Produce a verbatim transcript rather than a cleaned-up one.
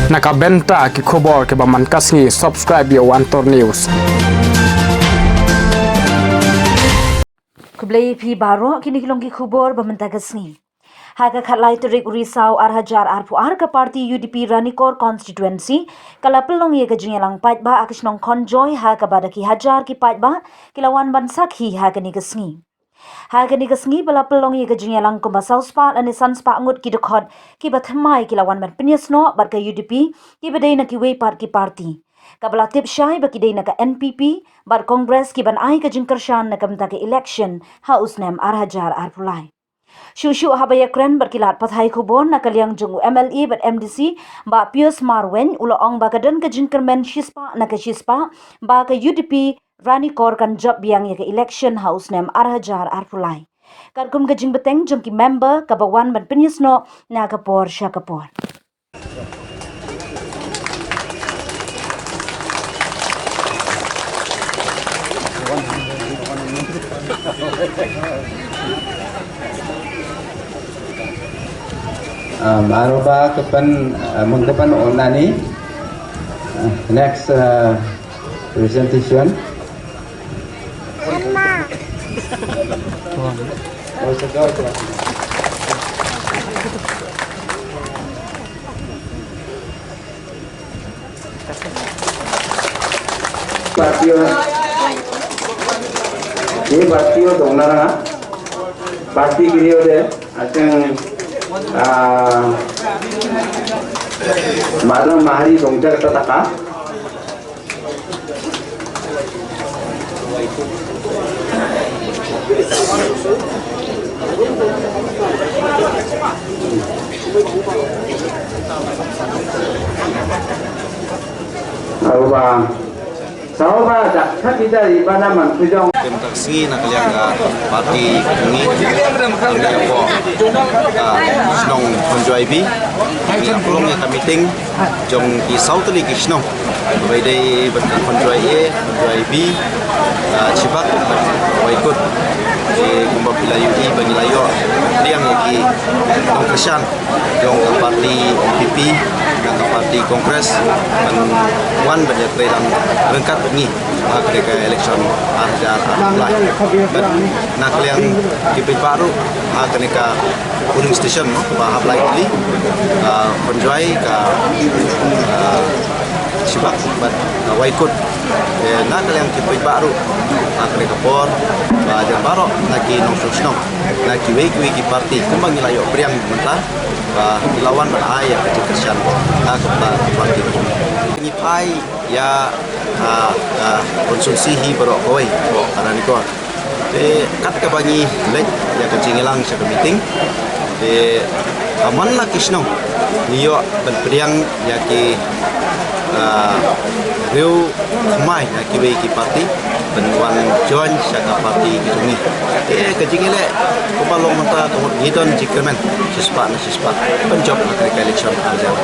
Na ka bynta ki khubor kiba man ka sngi, subscribe ïa u Antor News. Khublei phi baroh, kine ki long ki khubor ba mynta ka sngi. Ha ka khatlai tarik u Risaw ar hajar arphew ar, ka party U D P Ranikor constituency ka la pynlong ïa ka jingïalang paidbah ha ka shnong Khonjoi, ha kaba da ki hajar ki paidbah ki la wan ban sakhi ha kane ka sngi. Ha kane ka sngi ba la pynlong ïa ka jingïalang, kumba saw spah lane san spah ngut ki dkhot kiba thymmai ki la wan ban pynïasnoh bad ka U D P, kiba dei na kiwei pat ki party, kaba la tip shai ba ki dei na ka N P P bad Congress, kiban ai ka jingkyrshan na ka bynta ka election ha u snem ar hajar arphew lai. Shuh shuh haba ïakren bad ki lad pathai khubor na ka liang jong u M L A bad M D C, Bah Pius Marwein, u la ong ba ka don ka jingkyrmen shispah na ka shispah ba ka U D P Ranikor kan jop biang ïa ka election ha u snem ar hajar arphew lai, katkum ka jingbteng jong ki member kaba wan ban pynïasnoh na ka por sha ka por. Um, aroba kepen, uh, mengkepen onani. Uh, next, uh, presentation. Partiyo, ye partiyo dong na nga. Parti kiri ode, aseng, ah, madam mahari dong jar kata taka. Aruba, saoba dak khat ida ibana man kujong. Kem tak sngi na ka liang ka parti ngi, ngi ko ka shnong Khonjoi B, ngi la pulong ïa ka meeting jong ki saw tylli ki shnong. Ba ïadei bad ka Khonjoi A, Khonjoi B, ah, Chibak, Waikut. Te kumba phi la ïohi ba ngi la ïoh pdiang ïa ki nongkyrshan jong ka parti N P P, jong ka parti Congress, ban wan ban ïatreilang ryngkat bad ngi ha kane ka election ar hajar arphew lai. Bad na ka liang ki paidbah ruh ha kane ka polling station, no, ba hap lai tylli, ah, Khonjoi, ka, ah, Chibak bad, ah, Waikut. Eh, na ka liang ki paidbah ruh ha kane ka por, ba jan baroh na ki nongshong shnong na kiwei kiwei ki parti, kumba ngi la ïoh pdiang mynta, ba ki la wan ban ai ïa ka jingkyrshan ha ka parti. Ngi phai ïa, ah, ah, constituency hi baroh kawei, baroh ka Ranikor. Te kat kaba ngi leit ïa ka jingïalang sha ka meeting, te ha man la ki shnong ngi ïoh ban pdiang ïa ki, ah, riew thymmai na kiwei ki parti ban wan join sha ka parti ki jong ngi. Te ka jingïaleh kumba long mynta ka mut ngi don jingkyrmen shispah na shispah ban jop ha ka election ar hajar.